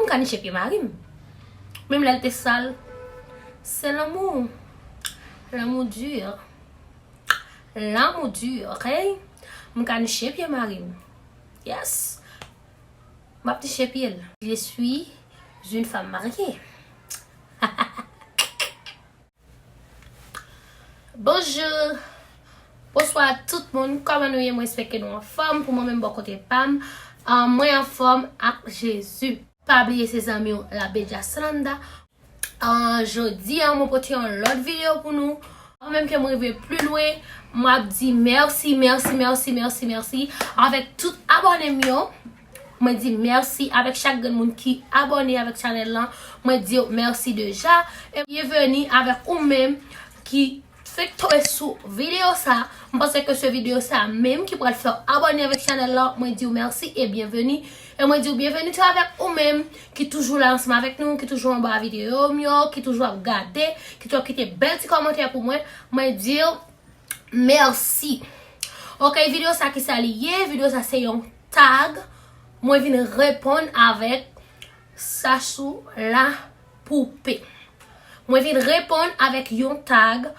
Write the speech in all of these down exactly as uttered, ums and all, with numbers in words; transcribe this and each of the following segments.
M ka niche pye mari m. Menm lè l te sal. Se lanmou. Lanmou di. Lanmou di, ok? M ka niche pye mari m. Yes. M ap niche pye l. Je suis une femme mariée. Bonjou. Bonswa tout moun. Kòman nou ye? Mwen espere ke nou anfòm. Pou mwen menm bò kote pa m, ah, mwen anfòm ak Jezi. Pa bliye se zanmi w Labe Jaslanda. Ah, jodi a mwen pote yon lòt videyo pou nou. Anvan menm ke mwen rive pli lwen, mwen ap di mèsi, mèsi, mèsi, mèsi, mèsi avèk tout abòne m yo. Mwen di mèsi avèk chak grenn moun ki abòne avèk chanèl lan. Mwen di w mèsi deja. E byenveni avèk ou menm ki fèk tonbe sou videyo sa. M panse ke se videyo sa menm ki pral fè w abòne avèk chanèl lan. Mwen di w mèsi e byenveni. E mwen di w byenveni tou avèk ou menm ki toujou la ansanm avèk nou, ki toujou anba videyo m yo, ki toujou ap gade, ki toujou ap kite bèl ti kòmantè pou mwen. Mwen di w mèsi. Ok, videyo sa ki sa li ye? Videyo sa se yon tag. Mwen vin reponn avèk Sachou la poupe. Mwen vin reponn avèk yon tag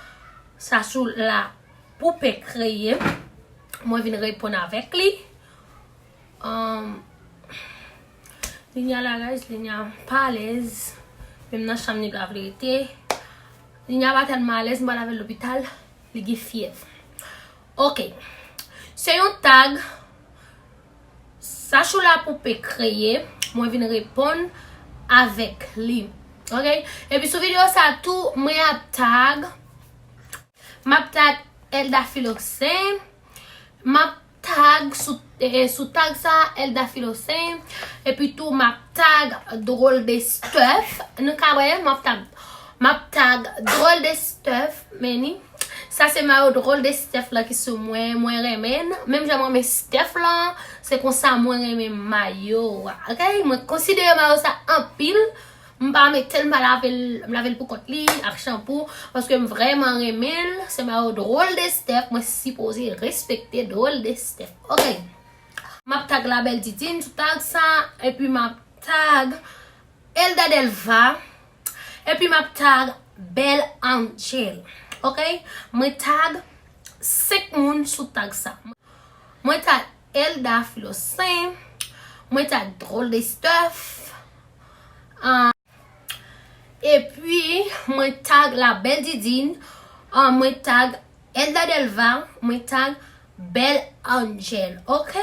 Sachou la poupe kreye. Mwen vin reponn avèk li. Um, Linya la, guys, Linya pa alèz. Menm nan chanm li pa vle rete. Linya pa tèlman alèz, m pral lave l lopital. Li gen fyèv. Ok. Se yon tag Sachou la poupe kreye. Mwen vin reponn avèk li. Ok? Epi sou videyo sa tou, mwen ap tag, m ap tag Elda Filosen. M ap tag sou, eh, sou tag sa, Elda Filosen. Epi tou, m ap tag Drôle de Steph. Nou ka wè, m ap tag, m ap tag Drôle de Steph, men ni. Sa se mayo Drôle de Steph la ki sou mwen, mwen renmen l. Menm jan mwen renmen Steph lan, se konsa mwen renmen mayo a. Ok? Mwen konsidere mayo sa anpil. M pa mete l, m pa lave l, m lave l pou kont li, ak chanpou, paske m vrèman renmen l. Se mayo Drôle de Steph, mwen sipoze respekte Drôle de Steph. Ok. M ap tag La Belle Didine sou tag sa, epi m ap tag Elda Delva, epi m ap tag Belle Angel. Ok? Mwen tag senk moun sou tag sa. Mwen tag Elda Filosen, mwen tag Drôle de Steph, ah, epi mwen tag La Belle Didine, ah, mwen tag Elda Delva, mwen tag Belle Angel. Ok?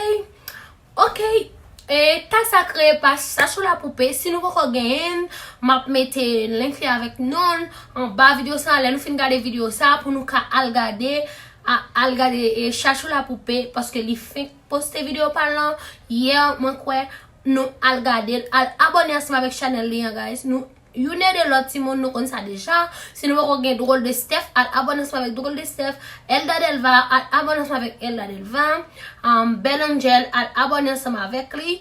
Ok. E tag sa kreye pa Sachou la poupe. Si nou poko genyen l, m ap mete link li avèk non l anba videyo sa. Lè nou fin gade videyo sa, pou nou ka al gade, a, al gade, e, Sachou la poupe, paske li fenk poste videyo pa l lan yè, mwen kwè. Nou al gade l, al abòne ansanm avèk chanèl li an, guys. Nou youn ede lòt, timoun, nou konn sa deja. Si nou poko gen Drôle de Steph, al abòne ansanm avèk Drôle de Steph. Elda Delva, al abòne ansanm avèk Elda Delva. Um, Belle Angel, al abòne ansanm avèk li.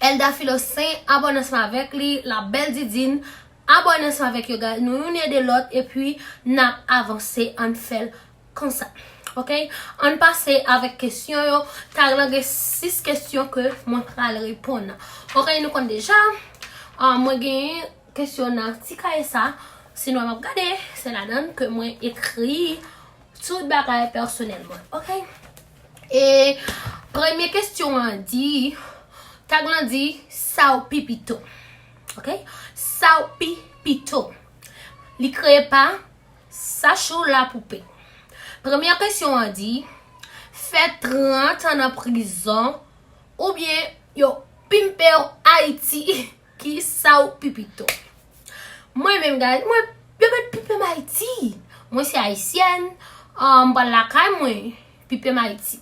Elda Filosen, abòne ansanm avèk li. La Belle Didine, abòne ansanm avèk yo, guys. Nou youn ede lòt, epi n ap avanse, ann fè l konsa. Ok? Ann pase avèk kesyon yo. Tag lan gen sis kesyon ke mwen pral reponn. Ok, nou konn deja. Ah, mwen gen kesyon nan ti kaye sa. Si nou wè m ap gade, se ladan l ke mwen ekri tout bagay pèsonèl mwen. Ok? E premye kesyon an di, tag lan di, sa w pi pito. Ok? Sa w pi pito. Li kreye pa Sachou la poupe. Premyè kesyon an di, fè trant an nan prizon oubyen yo pimpe w Ayiti, ki sa w pi pito? Mwen menm, guys, mwen, yo mèt pimpe m Ayiti. Mwen se ayisyèn, ah, m pral lakay mwen, pimpe m Ayiti.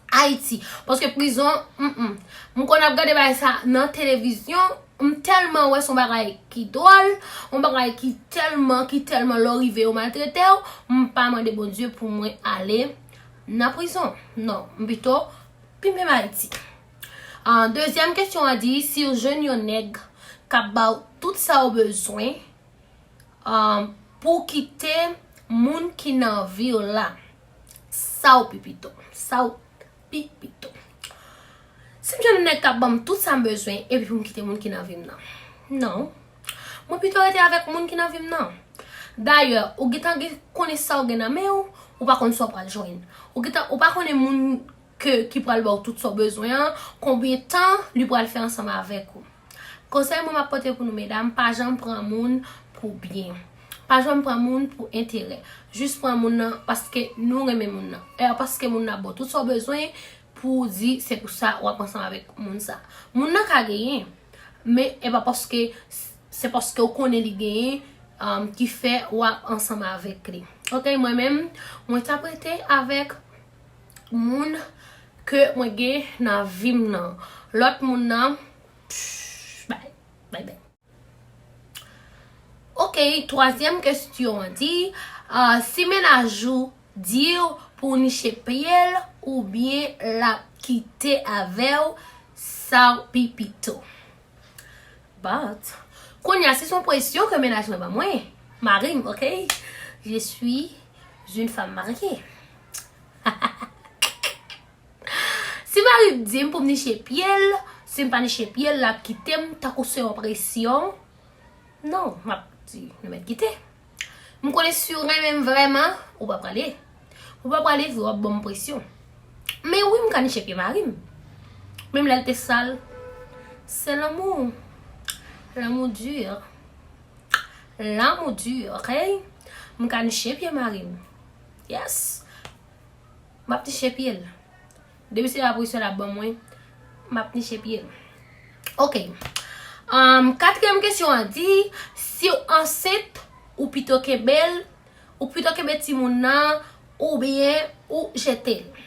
Ayiti. Paske prizon, mm, mm. M konn ap gade bagay sa nan televizyon, m tèlman wè se yon bagay ki dwòl, yon bagay ki tèlman, ki tèlman lè w rive yo maltrete w, m pa mande Bondye pou mwen ale nan prizon. Non, m pito pimpe m Ayiti. Ah, dezyèm kesyon an di, si w jwenn yon nèg k ap ba w tout sa w bezwen, um, pou w kite moun ki nan vi w la, sa w pi pito? Sa w pi pito? Si m jwenn yon nèg k ap ban m tout sa m bezwen, epi pou m kite moun ki nan vi m nan. Non. Mwen pito rete avèk moun ki nan vi m nan. Dayè, ou gentan gen konnen sa w gen nan men w, ou pa konn sa w pral jwenn. Ou gentan, ou pa konnen moun ke, ki pral ba w tout sa w bezwen an, konbyen tan li pral fè ansanm avèk ou. Konsèy mwen m ap pote pou nou medam, pa janm pran moun pou byen. Pa janm pran moun pou enterè. Jis pran moun nan paske nou renmen moun nan. E paske moun nan ba w tout sa w bezwen pou w di se pou sa w ap ansanm avèk moun sa. Moun nan ka genyen, men e pa paske, se paske w konnen li genyen, um, ki fè w ap ansanm avèk li. Ok, mwen menm, mwen t ap rete avèk moun ke mwen gen nan vi m nan. Lòt moun nan, pff, bay, bay, bay. Ok, twazyèm kesyon an di, ah, si mennaj ou di w pou w niche pye l oubyen l ap kite avè w, sa w pi pito. But, kounye a, si se yon presyon ke mennaj mwen ban mwen, mari m, ok? Je suis une femme mariée. Si mari m di m pou m niche pye l, si m pa niche pye l, l ap kite m tankou se yon presyon. Non, m ap di, nou mèt kite. M konnen si w renmen m vrèman, ou pa prale. Ou pa prale vre, w ap ban m presyon. Men wi, m ka niche pye mari m. Menm lè l te sal. Se lanmou. Lanmou di. Lanmou di, ok? M ka niche pye mari m. Yes. M ap niche pye l. Depi se pa presyon l ap ban mwen, m ap niche pye l. Ok. Um, katriyèm kesyon an di, si w ansent, ou pito kenbe l, ou pito kenbe timoun nan, oubyen ou jete l.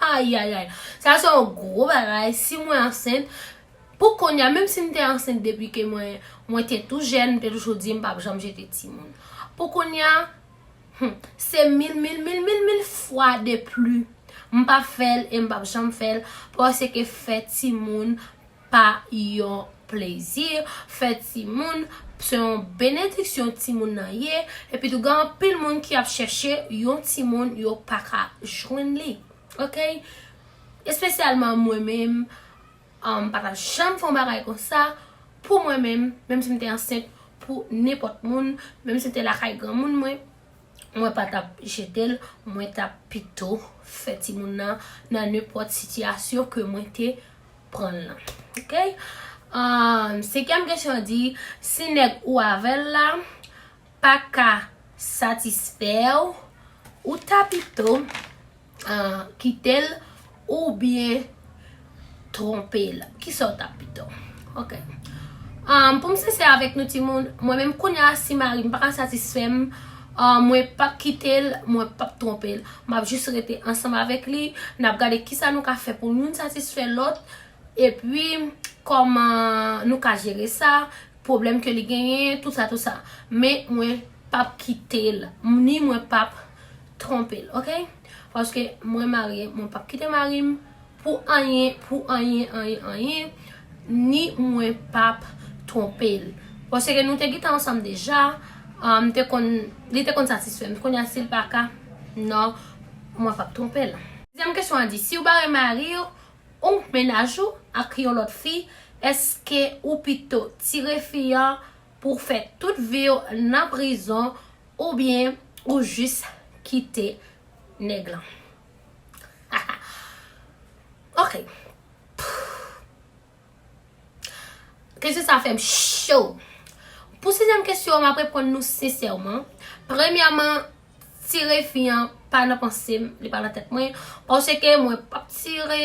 Ayayay. Sa se yon gwo bagay. Si mwen ansent, pou kounye a, menm si m te ansent depi ke mwen, mwen te tou jèn, m te toujou di m p ap janm jete timoun. Pou kounye a, hmm, se mil, mil, mil, mil, mil fwa de pli. M p ap fè l e m p ap janm fè l, paske fè timoun pa yon plezi. Fè timoun se yon benediksyon timoun nan ye. Epi tou, gen anpil moun ki ap chèche yon timoun, yo pa ka jwenn li. Ok? Espesyalman mwen menm, um, m pa t ap janm fè yon bagay konsa pou mwen menm, menm si m te ansent pou nenpòt moun, menm si m te lakay granmoun mwen, mwen pa t ap jete l, mwen t ap pito fè timoun nan nan nenpòt sitiyasyon ke mwen te pran l lan. Ok? Um, senkyèm kesyon an di, si nèg ou avè l la pa ka satisfè w, ou ta pito, ah, kite l oubyen twonpe l. Kisa w ta pito? Ok. Ah, pou m sensè avèk nou timoun, mwen menm kounye a si mari m pa ka satisfè m, ah, mwen p ap kite l, mwen p ap twonpe l. M ap jis rete ansanm avèk li, n ap gade kisa nou ka fè pou youn satisfè lòt, epi kòman nou ka jere sa, pwoblèm ke li genyen, tout sa, tout sa. Men mwen p ap kite l, ni mwen p ap twonpe l, ok? Paske mwen marye, mwen p ap kite mari m pou anyen, pou anyen, anyen, anyen, ni mwen p ap twonpe l. Paske nou te gentan ansanm deja, ah, m te konn, li te konn satisfè m. Kounye a, si l pa ka, non, mwen p ap twonpe l. Dezyèm kesyon an di, si w bare mari w, ou mennaj ou ak yon lòt fi, èske ou pito tire fi an pou w fè tout vi w nan prizon, oubyen ou jis kite nèg lan? Ok. Kesyon sa fè m cho. Pou sizyèm kesyon an, m ap reponn nou sensèman. Premyèman, tire fi an pa nan panse m, li pa nan tèt mwen. Paske mwen p ap tire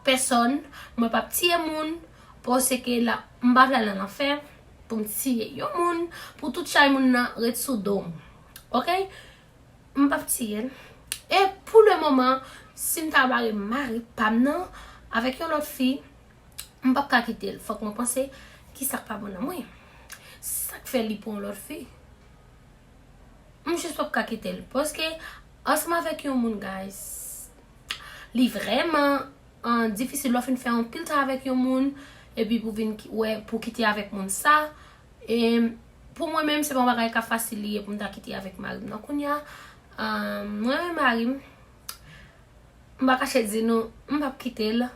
pèsòn, mwen p ap tiye moun, paske la, m pa vle al nan lanfè pou m tiye yon moun, pou tout chay moun nan ret sou do m. Ok? M p ap tiye l. E pou le moman, si m ta bare mari pa m nan, avèk yon lòt fi, m p ap ka kite l. Fòk mwen panse, kisa k pa bon nan mwen? Sa k fè li pran yon lòt fi? M jis p ap ka kite l. Paske, ansanm avèk yon moun, guys, li vrèman, ah, difisil lè w fin fè anpil tan avèk yon moun, epi pou vin ki-, wè, pou kite avèk moun sa. E pou mwen menm, se pa yon bagay k ap fasil li ye pou m ta kite avèk mari m. Non, kounye a, ah, mwen renmen mari m. M pa kache di nou, m p ap kite l.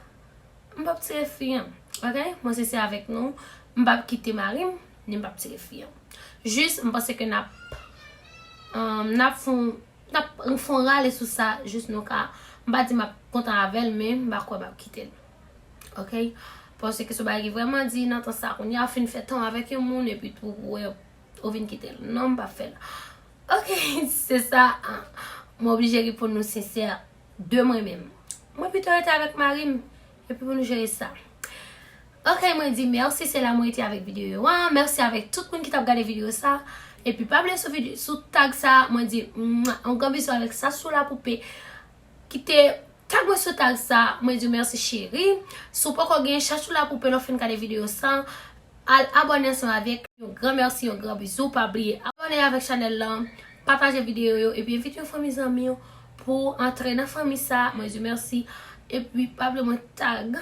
M p ap tire fi an. Ok? Mwen sensè avèk nou. M p ap kite mari m, ni m p ap tire fi an. Jis, m panse ke n ap, um, n ap fon, n ap fon rale sou sa, jis nou ka, m pa di m ap kontan avè l, men m pa kwè m ap kite l. Ok? Paske se bagay ki vrèman di nan tan sa, kounye a w fin fè tan avèk yon moun, epi tou, ou wè, ou vin kite l. Non, m p ap fè l. Ok, se sa, ah, mwen oblije reponn nou sensè de mwen menm. Mwen pito rete avèk mari m, epi pou nou jere sa. Ok, mwen di mèsi, se la mwen rete avèk videyo an. Mèsi avèk tout moun ki t ap gade videyo sa. Epi pa bliye sou videyo, sou tag sa, mwen di, mwa, yon gran bizou avèk Chachou Lapoupe. Kite tag mwen sou tag sa, mwen di w mèsi cheri. Si w poko gen Chachou Lapoupe lè w fin gade videyo sa, al abòne ansanm avèk. Yon gran mèsi, yon gran bizou. Pa bliye abòne avèk chanèl lan, pataje videyo yo, epi envite yon fanmi zanmi w pou antre nan fanmi sa. Mwen di w mèsi. Epi pa bliye mwen tag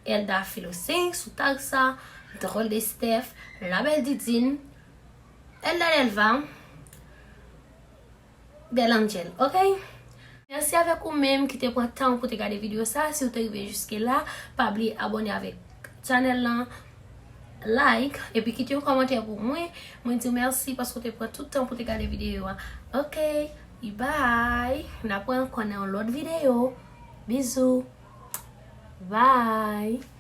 Elda Filosing sou tag sa, Drôle de Steph, La Belle Didine, Elda Delva, Belle Angel, ok? Mèsi avèk ou menm ki te pran tan pou te gade videyo sa. Si w te rive jiske la, pa bliye abòne avèk chanèl lan, like, epi kite yon kòmantè pou mwen. Mwen di w mèsi paske w te pran tout tan pou te gade videyo a. Ok, bye! N ap wè ankò nan yon lòt videyo. Bizou! Bye!